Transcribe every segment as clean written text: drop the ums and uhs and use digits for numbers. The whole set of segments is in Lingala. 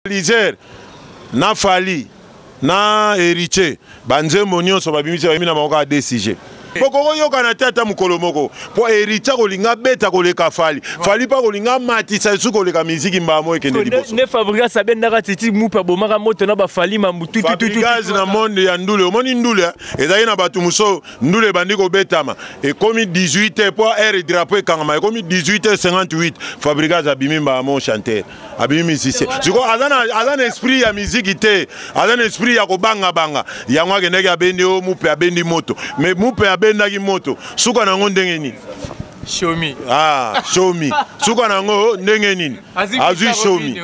Lizer na Fally na Heritier banzembo nyonso babimisi bayembi na bango kaka deux sujets. Bokokoyokana te ata mokolo moko mpo Heritier akolinga abeta koleka Fally, Fally mpe akolinga amatisa lisusu koleka miziki mbala moko ekende liboso. Nde Fabregas abendaka Titi Mupe abomaka moto na ba Fally mambu tu tu tu. Fabregas na monde ya ndule omoni ndule ezali na bato mosusu ndule ebandi kobetama ekomi 18 heures mpo heure drapeau ekangama ekomi 18h58 Fabregas abimi mbala moko chanteur. Abimi musicien sikoyo aza na esprit ya miziki te, aza na esprit ya kobangabanga. Yango akendaki abendi o Mupe, abendi moto, mais Mupe abendaki moto suka na yango ndenge nini? Shomi. Ah, shomi suka na yango ndenge nini? Azwi shomi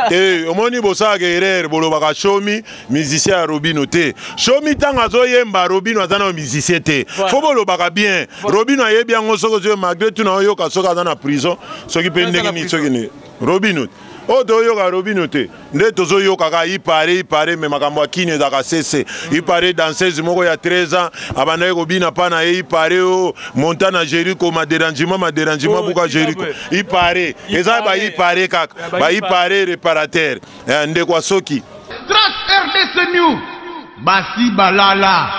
te. Omoni bosalaka erreur, bolobaka shomi musicien ya Robino te. Shomi ntango azoyemba Robino aza na musicien te, fo bolobaka bien. Robino ayebi yango soki ozoyo malgré tout na oyoka soki aza na prison soki mpe ndenge nini soki nini Robino oyo toyoka Robino te nde tozoyoka kaka ipare ipare me makambo ya kini ezalaka sese ipare danseuse moko ya 13 ans abandaki kobina mpa na ye ipare o monta na Jericho ma dérangement ma dérangement buka Jericho ipare eza ba ipare kaka ba ipare réparateur ndeko asoki Trace RDC News basi balala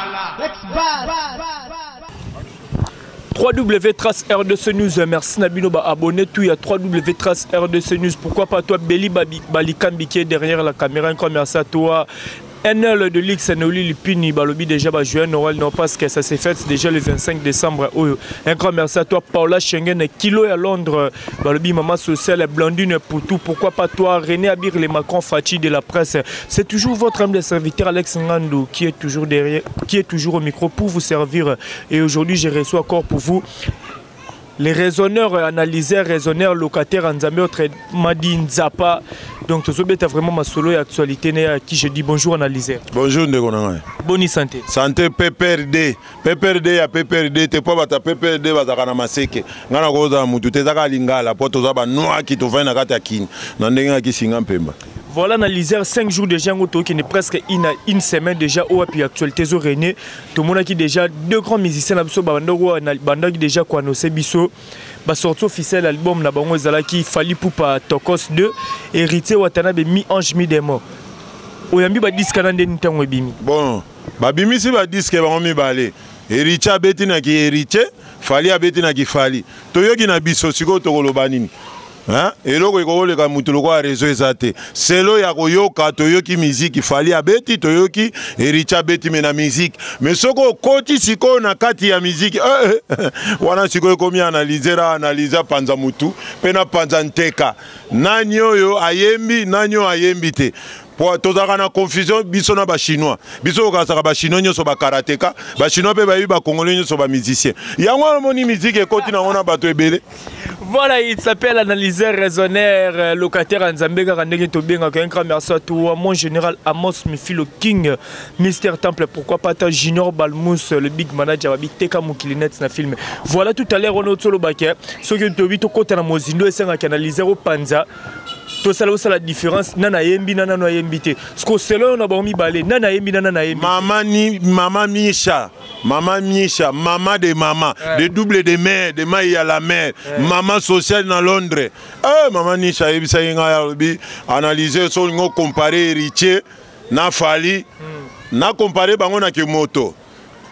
3W Trace RDC News, merci Nabino ba abonné tout ya 3W Trace RDC News. Pourquoi pas toi Beli Balikambi qui est derrière la caméra, encore merci à toi. NL de l'X Noli Lupini Balobi déjà ba joyeux Noël non parce que ça s'est fait déjà le 25 décembre. Oh, un grand merci à toi Paola Schengen Kilo à Londres Balobi maman sociale Blandine Poutou. Pourquoi pas toi René Abir les Macron Fachi de la presse. C'est toujours votre humble serviteur Alex Ngandou qui est toujours derrière, qui est toujours au micro pour vous servir. Et aujourd'hui je reçois encore pour vous les raisonneurs, analyseurs, raisonneurs, locataires, Nzambe, autre Madi Nzapa. Donc, tu as vraiment ma solo et actualité, à qui je dis bonjour, analyseur. Bonjour, Ndeko Nangai. Bonne santé. Santé PPRD. PPRD ya PPRD, te po bata PPRD bazaka na maseke. Ngana koza mutu te zaka lingala po toza ba noir ki tovai na kati ya kini. Na ndenge ya kisinga mpemba. Voilà, analyseur, 5 jours déjà, qui est presque une semaine déjà, où puis actualité zo régné. Tout le monde qui déjà deux grands musiciens là, biso, bando, bando qui déjà quoi annoncé biso. Ba sortie officielle album na bango ezalaki Fally Ipupa Tokos 2, Héritier Watanabe mi ange mi démon. Oyambi ba disque na ndeni ntango ebimi. Bon, ba bimisi ba disque bango mibale. Héritier abeti na ki Héritier, Fally abeti na ki Fally. Toyoki na biso sikoyo tokoloba nini? Hein? Eloko ekokoleka mutu lokola réseau eza te. Selo ya koyoka toyoki musique Fally abeti toyoki Héritier abeti me na musique. Mais soko okoti sikoyo na kati ya musique, wana sikoyo ekomi analyser ra analyser panza mutu pe na panza nteka. Nani oyo ayembi, nani oyo ayembi te. Po tozalaka na confusion biso na ba chinois. Biso okasaka ba chinois nyonso ba karateka, ba chinois pe bayebi ba congolais nyonso ba musicien. Yango wana omoni musique ekoti nango na bato ebele. Voilà, il s'appelle analyseur raisonneur, locataire Nzambe kaka ndenge tobengaka. Un grand merci à toi, mon général Amos Mifilo King, Mister Temple, pourquoi pas toi Junior Balmous, le big manager babi teka mokili net na film. Voilà, tout à l'heure on otolo bake, soki tobi to kota na mozindo esenga analyseur opanza. Tosala osala différence nana yembi nana no yembi te. Sko selo na ba mibale nana yembi nana na yembi. Mama ni mama Misha, mama Misha, mama de mama, de double de mère, de maï à la mer, mama sociale dans Londres. Mama Nisha yebisa yenga ya lobi analyser so ngo comparer héritier na Fally, na comparer bango na kemoto.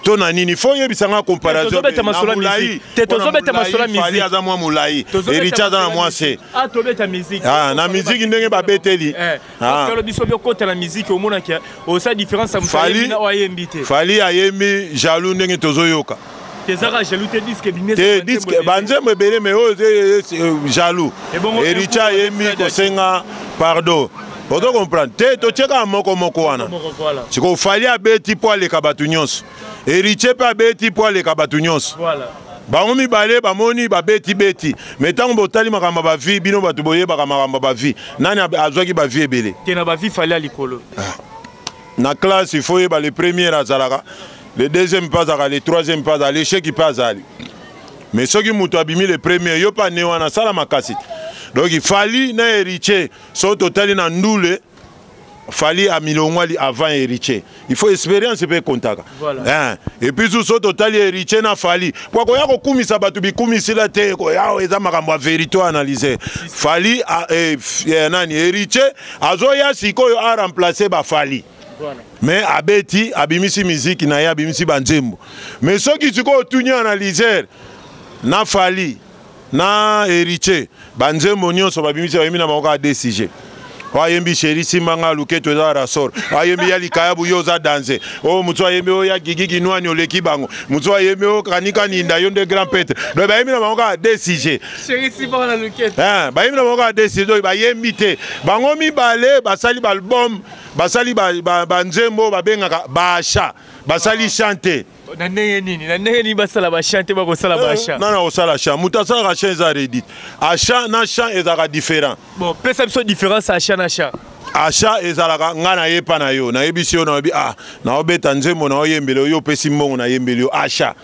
To na nini fo yebisa nga comparaison Tozobeta na masolo ya molai. musique. Te tozobeta Mpona masolo ya molai, Fally musique. aza mwa molai. Tozobeta Héritier aza na masolo ya mwa se. musique. Ah, tobeta musique. Ah, na musique ndenge babeteli. Parce que lobi soki okota na musique, omonaki, osala différence ya moto Fally ayembi na oyo ayembi te. Fally ayembi jaloux ndenge tozoyoka. Tezaka jaloux te disque ebimi Te, eza disque, banzembo ebele. banzembo ebele, mais oyo jaloux. Et bongo, Héritier un coup, ayembi on a kosenga pardon. Ozo comprendre? Te, totieka moko moko wana. Moko, voilà. Sikoyo Fally abeti po aleka bato nyonso. Héritier pe abeti po aleka bato nyonso. Voilà. Bango mibale bamoni babeti beti. Mais tango botali makambo ba vie, bino bato boyebaka makambo ba vie. Nani azwaki ba vie ebele? Te na ba vie Fally likolo. Ah. Na classe, il faut yeba le premier azalaka, le deuxième pas azalaka, le troisième pas azalaka, l'échec pas azali. Mais soki moto abimi le premier, yo pa ne wana sala makasi. Donc il Fally na Héritier, so totali na ndule. Fally amilongwali avant Héritier. Il faut expérience mpe ekontaka. Voilà. Hein. Et puis soso totali Héritier na Fally. Kwa koya kokumisa bato bikumisila te koya eza makambo ya vérité analyser. Fally a, eh, eh, nani Héritier azoya sikoyo a remplacer ba Fally. Voilà. Mais abeti abimisi musique na ye abimisi banzembo. Mais soki sikoyo otuni analyser na Fally na Héritier banzembo nyonso babimisi bayembi na bango kaka deux sujets. Oyo ayembi chéri simba nga luketo eza rasor, oyo ayembi ya likayabu yo oza danse, oyo motu ayembi oyo ya gigigi nwani oleki bango, motu ayembi oyo kanika ninda yo nde grand prêtre. Donc bayembi na bango kaka deux sujets. Chéri simba nga luketo. Hein, bayembi na bango kaka deux sujets, donc bayembi te. Bango mibale basali ba album, basali ba nzembo babengaka ba achat, basali chante. Na ndenge nini? Na ndenge nini basala ba chante bakosala ba achat? Nana osala chant, moto asalaka chant eza redit. Achat na chant ezalaka différent. Bon, pesa biso différence achat na chant. Achat ezalaka nga na yepa na yo, nayebisi yo nayebi ah naobeta nzembo na oyembele yo opesi mbongo na yembele yo achat.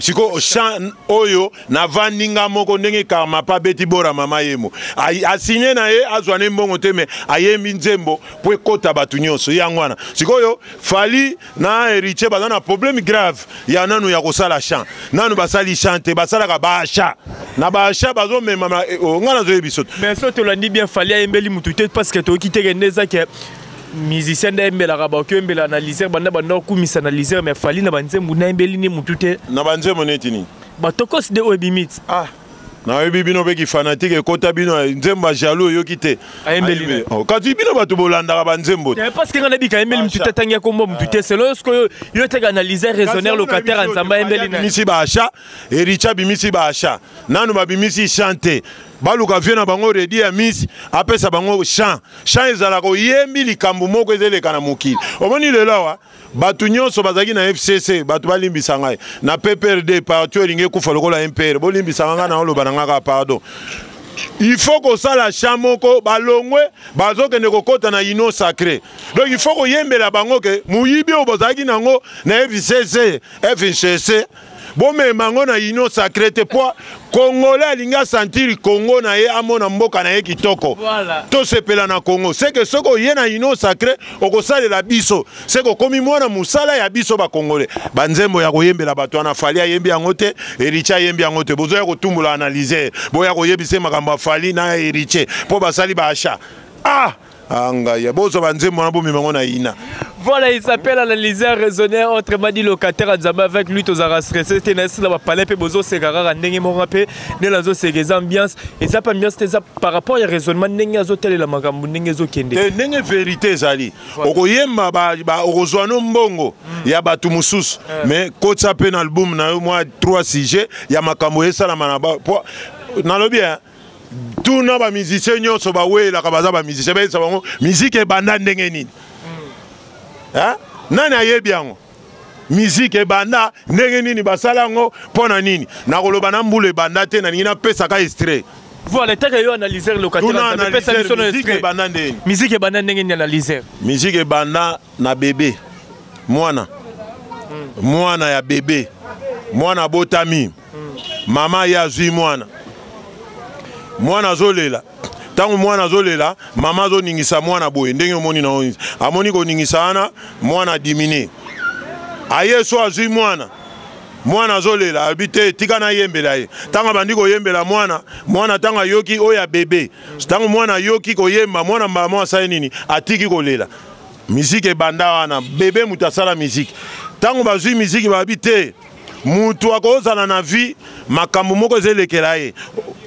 Siko chant oyo navandi nga moko ndenge karma pa beti bora mama yemo. Asigné na ye azwa ne mbongo te mais ayembi nzembo po ekota bato nyonso yango wana. Sikoyo Fally na Héritier baza na problème grave ya nanu ya kosala chant. Nanu basali chant te, basalaka ba achat. Na ba achat bazomema ma, eh, oh, nga nazoyebi biso. Mais so tolandi bien Fally ayembeli mutu te parce que toyoki te kende eza ke musicien nde ayembelaka baoki oyembela na liseur banda banda okumisa na liseur mais Fally na banzembo nde ayembeli nde mutu te. Na banzembo neti nini? Batokos de oyo ebimi ti. Ah. Nayebi bino mpe kifanatike ekota bino nzembo ya jaloux oyoki te. Ayembeli Ayembeli. Oh, kasi bino bato bolandaka banzembo te. Eh, parce que nga nayebi ka ayembeli mutu te atangi ya kombo mutu te selon ce que yo teka analyser raisonner locataire ya Nzambe ayembeli na. Bimisi ba achat, Héritier abimisi ba achat. Nanu babimisi chant te. Baluka vie na bango redi ya miss apesa bango chant. Chant ezalaka oyembi likambo moko ezeleka na mokili. Omoni lelo awa bato nyonso bazalaki na FCC, bato balimbisa ngai na PPRD parti oyo elingi ekufa lokola MPR, bolimbisa ngai na oloba na ngai kaka pardon. Il faut kosala chant moko balongwe bazokende kokota na union sacrée. Donc il faut koyembela bango ke moyibi oyo bozalaki nango na FCC, FCC bomema yango na union sacrée te po Congolais alingi asentir Congo na ye amona mboka na ye kitoko. Voilà. Tosepela na Congo. C'est que soki oye na union sacrée okosalela biso. C'est que okomi mwana mosala ya biso ba Congolais. Ba nzembo ya koyembela bato wana Fally ayembi yango te, Héritier ayembi yango te. Bozoya kotumbola analyser, boya koyebisa makambo ya Fally na Héritier po basali ba achat. Ah! Angaya, bozwa ba nzembo wana bomema yango na ina. Voilà, il s'appelle analyseur raisonneur, autrement dit locataire Nzambe avec lui tozara stressé te na sila ba palais pe bozo seka kaka ndenge moko pe nde nazo seka eza ambiance, eza pa ambiance te eza par rapport ya raisonnement ndenge azo telela makambo ndenge ezo kende. Te ndenge vérité ezali. Voilà. Okoyemba ba, ba okozwa no mbongo ya bato mosusu. Mais kotsa pe na album na yo mwa 3 sujets ya makambo esalama na ba po nalobi hein. Tuna ba musiciens nyonso bawelaka baza ba musiciens bayebisa bango musique ebanda ndenge nini? Hein? Nani ayebi yango? Musique ebanda ndenge nini basala yango mpo na nini? Nakoloba na mbula ebanda te, nalingi napesaka extrait. Voilà, tant que yo analyseur locataire, Tuna Nzambe, pesa analyseur, biso na musique extrait. ebanda ndenge nini? Musique ebanda ndenge nini analyseur? Musique ebanda na bébé. Mwana. Mwana ya bébé. Mwana abotami. Mama ye azwi mwana. Mwana azolela. Tango mwana azolela, mama azoningisa mwana boye ndenge omoni na oyo. Amoni koningisa wana, mwana diminue. Aye so azwi mwana. Mwana azolela, alobi te, tika nayembela ye. Tango abandi koyembela mwana, mwana tango ayoki oyo ya bébé. Tango mwana ayoki koyemba, mwana mbala moko asali nini? Atiki kolela. Musique ebanda wana, bébé moto asala musique. Tango bazwi musique babi te, mutu akozala na vie makambo moko ezelekela ye.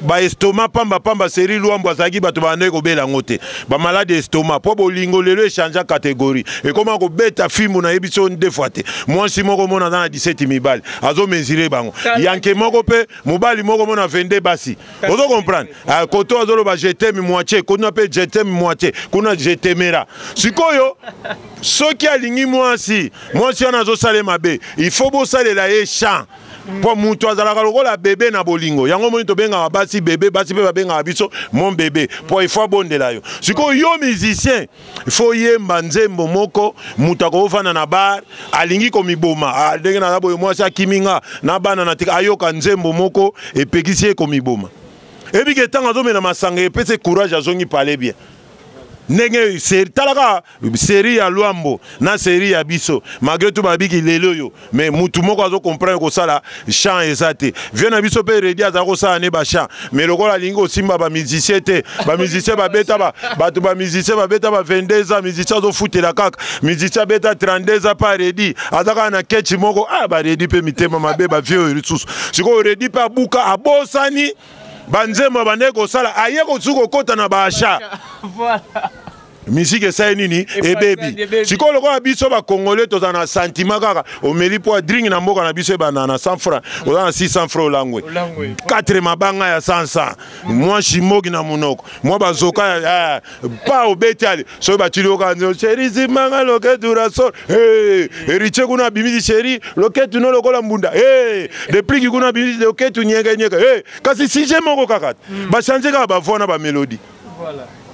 Ba estomac pamba pamba série Luambo azalaki bato bandaki kobela yango te. Ba malade estomac po bolingo lelo échanger catégorie. Ekoma kobeta fimbu na yebi so deux fois te. Mwasi moko mona na 17 mibali azo mesurer bango. Yanke moko pe mobali moko mona 22 basi. Ozo comprendre? Ah, koto azoloba je t'aime moitié, kuna pe je t'aime moitié, kuna je t'aimera. Sikoyo soki alingi mwasi, mwasi wana azosala mabe, il faut bosalela ye chant. Po mutu azalaka lokola bébé na bolingo. Yango moni tobengaka basi bébé, basi pe babengaka biso mon bébé. Po il faut abondela yo. Sikoyo yo musicien, il faut yemba nzembo moko, mutu akovanda na bar, alingi komiboma. Ah, ndenge na boye mwasi akiminga na bana na tika ayoka nzembo moko epekisi ye komiboma. Ebike ntango azomela masanga epesi courage azongi parler bien. Ndenge talaka série ya Luambo na série ya biso, malgré tout babiki lelo oyo, mais mutu moko azo comprendre kosala chant eza te. Vieux na biso mpe Redi aza kosala ne bachant, mais lokola alingi kosimba bamusicien te, bamusicien babeta bato, bamusicien babeta ba 22 ans, musicien azofutela kaka, musicien abeta 32 ans pa Redi aza kaka na ketch moko. Ah, baredi mpe mitema mabe, bavieux oyo lisusu. Sikoyo Redi mpe abuka, abosani banzembo abandaki kosala, aye kosuki kokɔta na baachat. Musique esali nini? Ebebi. Sikoyo lokola biso bakongole tozala na sentiment kaka omeli mpo drink na mboka na biso ebanda na 100 franc, oza na 600 franc, olangwe 4 mabanga ya 100 mwa shimoki na monoko, mwa bazoka ya pa obeti. Ale soki batili oka chéri zimanga loketu rasol, Héritier kuna abimisi chéri loketu no lokola mbunda, Depliki kuna abimisi loketu nyeke nyeke, kasi sujet moko kaka, bachange kaka bavoix na bamélodie.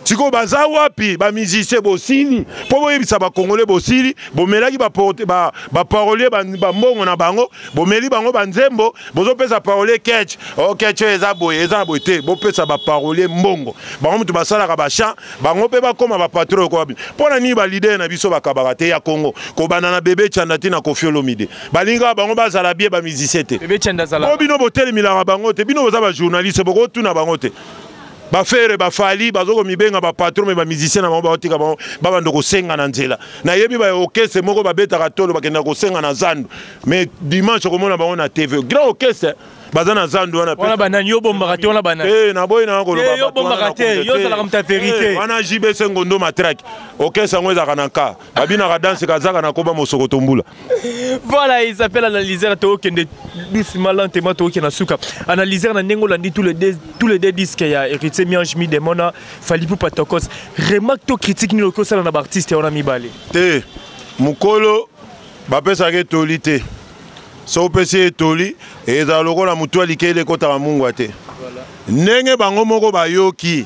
Sikoyo baza wapi bamusicien? Bosili mpo boyebisa bakongole, bosili bomelaki baparolier bambongo na bango, bomeli bango banzembo, bozopesa parolier ketch o ketch oyo eza boye, eza na boye te. Bopesa baparolier mbongo, bango moto basalaka bachant, bango mpe bakóma bapatron lokola bino. Mpo na nini baleader na biso bakabaka te ya Congo, kobanda na Bebe Chanda ti na Kofi Olomide, balingaka bango bazala bie, bamusicien te? Po bino botelemelaka bango te, bino boza bajournaliste, bokotuna bango te. Baferre, bafally bazokomibenga bapatron, mais bamusicien na bango baotika bango babanda kosenga na nzela. Nayebi baorchestre moko babetaka tolo, bakendaka kosenga na zandu, mais dimanche okomona bango na TV, grand orchestre baza na zandu wana. Wana banani? Yo bombaka te, wana banani? Eh, naboyi na koloba. Yo bombaka te, yo ozalaka moto ya vérité. Wana JBC Ngondo Matrake, orchestre yango ezalaka na nka babinaka danse kazaka na koba mosoko tombula. Voilà, il s'appelle Analyseur. Tokende doucement, lentement, tokende na suka. Analyseur, na ndenge olandi tous les deux disques ya Héritier Miange Mi Demona, Fally Ipupa Tokos, remarque to critique nini okoki osala na baartiste wana mibale? Te, mokolo bapesaka etoli te. So opesi etoli, ezala lokola motu alikeli ekɔtaka mungwa te. Ndenge bango moko bayoki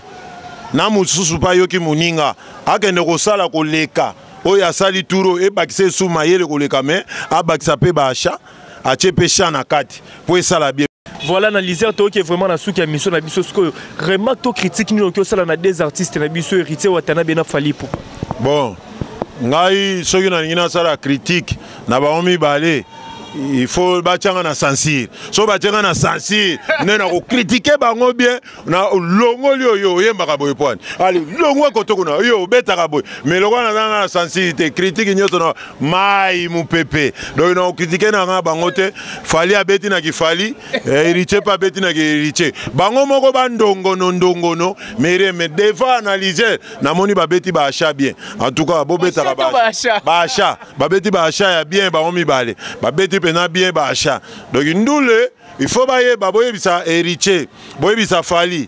na mosusu mpe ayoki moninga, akende kosala koleka oyo asali turo, ebakisa esu mayele koleka, mais abakisa mpe baachat, atie mpe champ na kati mpo esala bien. Voilà, Analyseur, toyoki vraiment na suki ya mission na biso. Sikoyo remarque to critique nini okoki osala na deux artistes na biso, Héritier Watanabe na Fally Ipupa? Bon, ngai soki nalingi nasala critique na bango mibale, il faut batianga na censure. So batianga na censure nde na kocritiquer bango bien. Na longoli oyo oyembaka boye poani, ale longwa koto kuna, oyo obetaka boye. Mais lokola nazanga na censure te, critique nyonso na mai mopepe. Donc na kocritiquer na nga bango te. Fally abeti na kifally, Héritier mpe abeti na kihéritier, bango moko bandongono ndongono mere. Mais devant Analyseur, namoni babeti baachat bien. En tout cas bobetaka baachat, babeti baachat ya bien, bango mibale babeti mpena bien baachat. Donc ndule il faut bayeba, boyebisa Héritier, boyebisa Fally,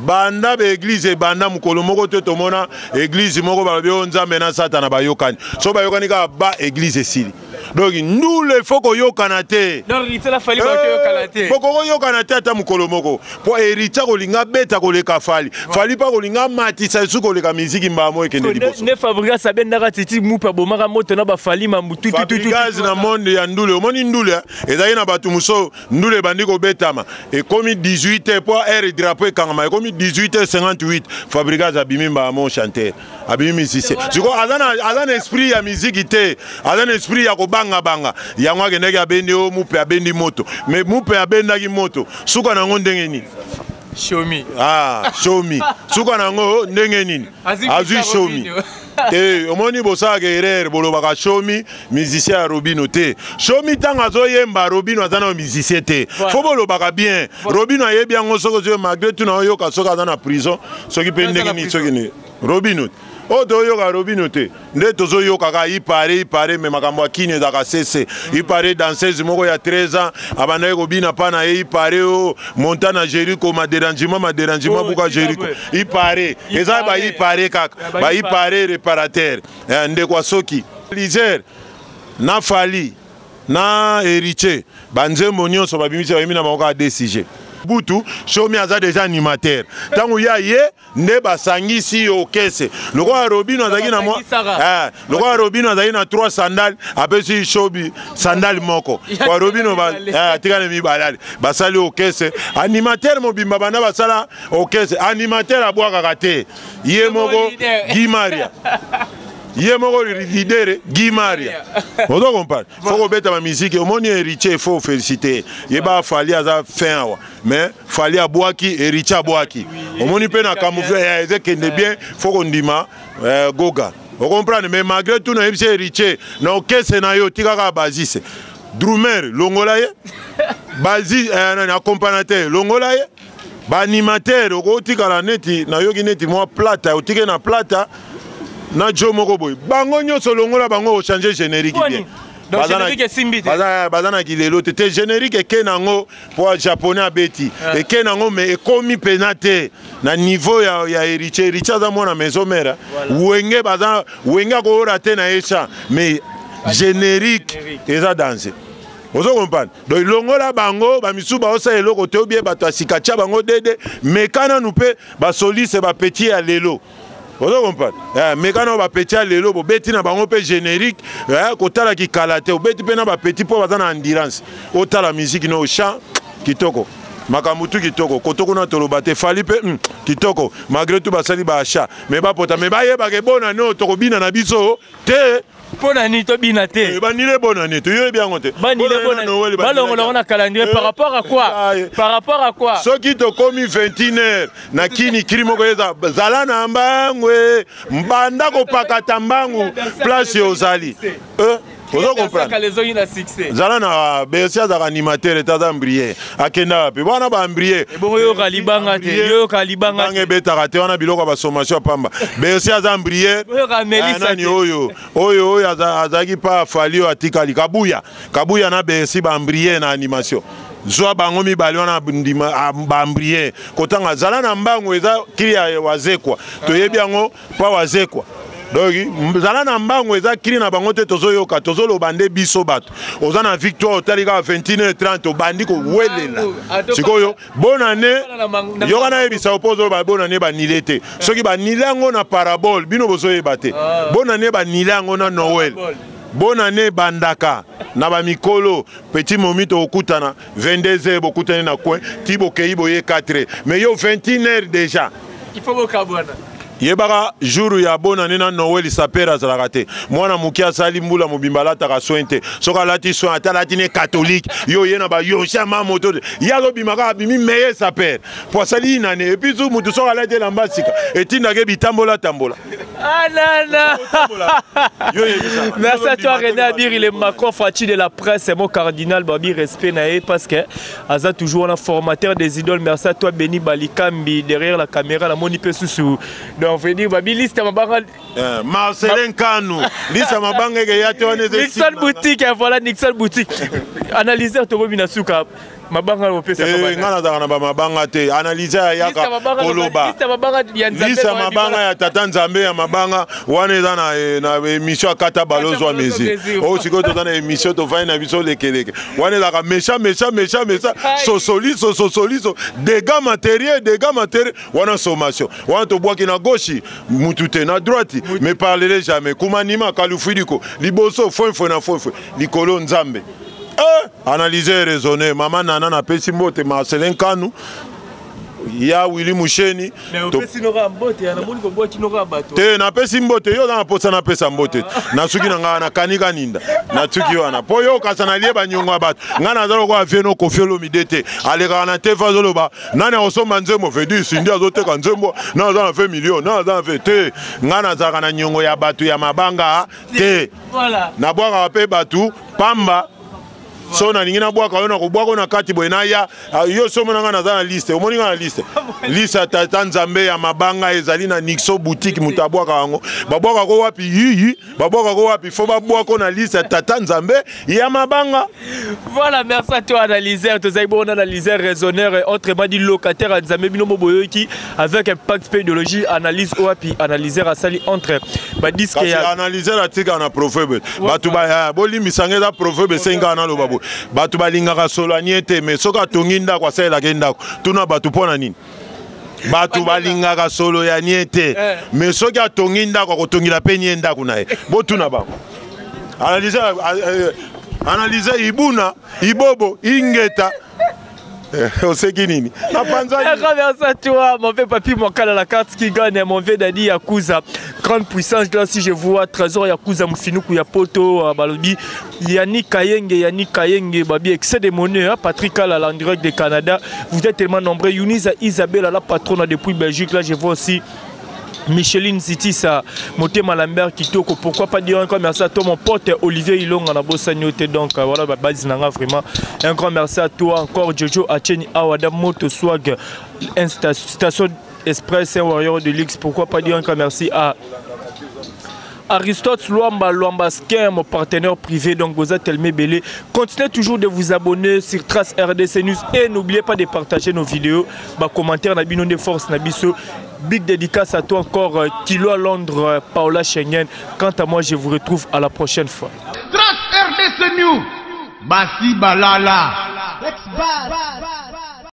banda baeglise ebanda, mokolo moko te tomona église moko balobi oyo Nzambe na Satana bayokani. So bayokani kaka, ba église esili. Donc ndule faut koyokana te, bokokoyokana te ata mokolo moko, mpo Héritier kolinga abeta koleka Fally, Fally mpa kolinga amatisa esu koleka miziki mbamo ekende liboso. Ne Fabregas abendaka titi mupe, abomaka moto na bafally mambu. Fabregas na monde ya ndule, omoni ndule ezali na bato mosusu. Ndule ebandi kobetama, ekomi 18 mpo aire drapeau ekangama, ekomi 18h58, Fabregas abimi mbamo chanteur, abimi musicien. Sikoyo aza na esprit ya miziki te, aza na esprit ya kobangabanga. Yango akendaki abendi o mupe, abendi moto. Mais mupe abendaki moto, suka nango ndenge nini? Shomi. Ah, shomi, suka nango ndenge nini? Azwi shomi te. Omoni, bosalaka erreur, bolobaka shomi musicien ya Robino te. Shomi ntango azoyemba, Robino aza na musicien te. Faut bolobaka bien. Robino ayebi yango. Soki ozoyo, malgré tout na oyoka soki aza na prison, soki mpe ndenge nini, soki nini, Robino oyo toyoka Robino te. Nde tozoyokaka ipare ipare, mais makambo ya kini ezalaka sese. Ipare danseuse moko ya 13 ans abandaki kobina mpa na ye, ipare o monta na Jericho, madérangement madérangement buka Jericho. Ipare eza baipare kaka, baipare réparateur. Ndeko asoki liser na Fally na Héritier, banzembo nyonso babimisi, bayembi na bango kaka deux sujets. Butu Shomi aza déjà animateur. Tango ya ye nde basangisi orchestre. Lokola Robino azalaki na mwa eh, lokola Robino azalaki na trois sandales, apesi Shobi sandale moko. Kwa Robino ba eh, atikali mibale ale. Basali orchestre. Animateur mobimba banda basala orchestre. Animateur abwakaka te. Ye moko Guy Maria. Ye moko leader Guy Maria. Ozo comprendre? Faut kobeta ba musique omoni héritier faut féliciter ye ba Fally aza fin awa mais Fally abwaki héritier abwaki omoni mpe na camoufle eh, eza kende bien faut kondima eh, goga ocomprendre mais malgré tout nayebisi héritier na okese na yo tikaka basise drumer longola ye bazi eh, nani accompagnateur longola ye baanimateur okotikala neti nayoki neti mwa plata otike na plata na jo moko boye bango nyonso longola bango ochange générique bien baza na kilelo te te générique eke nango mpo japonais abeti ah. eke nango mais ekomi mpena te na niveau ya, ya héritier. Héritier aza mwana maison mère, wenge baza wenge akoyora te na ye cha, mais générique eza danse, ozo comprendre? Donc longola bango bamisusu baosala eloko te, obie bato ya sika tia bango dede meka nanu mpe basolise bapeti ya lelo, ozo comprendre? Eh, meka nano bapeti ya lelo, bobeti na bango mpe générique eh, kotala kikala te, obeti mpe na bapeti mpo baza na endurance. Otala musique no chant kitoko, makambo tu kitoko koto kuna toloba te. Fally mpe kitoko malgré tout basali baachat mais bapota mais bayebaka ebona no tokobina na biso te. Mpo na nini tobina te? Eh, banile bonane toyebi yango te. Balongola yango na calendrier par rapport à quoi? Par rapport à quoi? Soki tokomi 21 heures na kini kri moko eza zala na mbangu e, mbanda kopakata mbangu place ozali. Eh, ozo comprendre? Zala na Bercy azalaka animateur ete aza mbrie akenda wapi wana bambrie? Ebongo yoka libanga te, yoka libanga. Libanga ebetaka te wana, biloko ya basommation ya pamba. Bercy aza mbriere nani oyo oyo oyo azalaki pa Fally oyo atikali Kabuya. Kabuya na Bercy bambriere na animation, zwa bango mibale wana ndima bambriere kotanga zala na mbangu eza kri ya Wazekwa, toyebi yango pa Wazekwa. Donc zala na mbangu eza kri na bango te, tozoyoka tozoloba nde biso bato oza na victoire. Otali kaka 21h30 obandi kowelela sikoyo bonane. Yoka nayebisa yo mpo ozoloba bonane banile te. Soki banile yango na parabole, bino bozoyeba te. Bonane banile yango na Noël. Bonane ebandaka na bamikolo petit momi tokokutana 22 heures, bokutani na coin ti bokei boye 4, mais yo 21 heures déjà. Il faut bokabwana. Yebaka jour ya bonane na Noël sapeur azalaka te. Mwana moke asali mbula mobimba alataka soin te. Soki alati soin, ata alati ne catholique, yo ye na bayosha ma moto te, ye azobima kaka abimi meilleur sapeur po asali inane. Et puis zu mutu soki alati elamba sika etindaka bitambola tambola. Ah là là. Merci à toi René Abir, il est Macron Fachi de la presse, c'est mon cardinal Babi, respect naé parce que aza toujours un formateur des idoles. Merci à toi Benny Balikambi derrière la caméra, la moni susu. Donc veut dire Babi liste mabanga. Eh, Marcelin Kanu, liste mabanga ke ya te wana. Nixon boutique, voilà Nixon boutique. Analyseur tokomi na suka. Mabanga opesaka? Eh, nga nazalaka na bamabanga te. Analyse ayaka koloba lisa mabanga ya tata Nzambe ya mabanga wana eza na, eh, na émission akata balozwa mesure oyo. Sikoyo toza na émission, tovandi na biso lekeleke wana ezalaka méchant méchant méchant méchant sosoliso sosoliso dégâts matériel, dégâts matériel wana sommation wana tobwaki na gauche mutu te na droite mais parlele jamais kumanima kalufuidiko liboso foinfoin na foinfoin likolo Nzambe. Eh, analyser raisonner. Mama Nana napesi mbote, Marcelin Kanu ya Willy Musheni te napesi mbote. Yo oza na posa napesa mbote, nasuki na ngai nakanika ninda natuki wana mpo yo okasa nalie banyongo ya bato. Ngai naza lokola vieno Koffi Olomide te, alekaka na tefa azoloba nani akosomba nzembo vedi Sindi azoteka nzembo na aza na 20 million na aza na 20 te. Ngai nazalaka na nyongo ya bato ya mabanga te, nabwakaka mpe bato pamba. So nalingi nabwaka yo, nakobwaka yo na kati boye naya yo. So omona ngai naza na liste, omoni ngai na liste, liste ya tata Nzambe ya mabanga ezali na Nixo boutique. Moto abwaka yango babwakako wapi? Yiyi babwakako wapi? Fo babwako na liste ya tata Nzambe ya mabanga. Voilà, merci à toi analyseur. Tozali bon analyseur raisonneur, autrement dit locataire ya Nzambe. Bino mo boyoki avec impact pe idéologie analyse oapi analyseur asali entre ba disque ya analyseur atika na proverbe. Bato bolimbisanga, eza proverbe esengaka naloba boye. Bato balingaka solo anie te, mais soki atongi ndako, asalelaka ye ndako. Tuna bato mpo na nini bato balingaka solo ya nie te, eh. Mais soki atongi ndako, akotongela mpe nie ndako na ye. Botuna bango, analyse, euh, analyse ibuna ibobo ingeta. Eh, oseki nini? Merci à toi, mon vieux Papi Mwakala, la carte qui gagne, mon vieux Dadi Yakuza, grande puissance. Là, si je vois Trésor Yakuza, Moufinoukou Yapoto, euh, Balobi, Yannick Kayenge, Yannick Kayenge, Babi, excès de monnaie, hein, Patrick Alala, en direct de Canada. Vous êtes tellement nombreux. Younisa Isabelle, la patronne depuis Belgique. Là, je vois aussi Micheline Zitisa, Motema Lambert Kitoko, pourquoi pas dire un grand merci à toi, mon pote Olivier Ilonga na Bossaniote. Donc euh, voilà, bah, base nanga vraiment. Un grand merci à toi encore, Jojo Acheni Awada Moto Swag, Insta, Station Express, un warrior de luxe. Pourquoi pas dire un grand merci à Aristote Luamba, Luamba Skin, mon partenaire privé, donc vous êtes tellement belé. Continuez toujours de vous abonner sur Trace RDC News et n'oubliez pas de partager nos vidéos. Bah, commentaire, na bino de force, na biso. Big dédicace à toi encore, euh, Kilo à Londres, euh, Paola Schengen. Quant à moi, je vous retrouve à la prochaine fois. Trace RDC News, Basi Balala. Ex-Bas.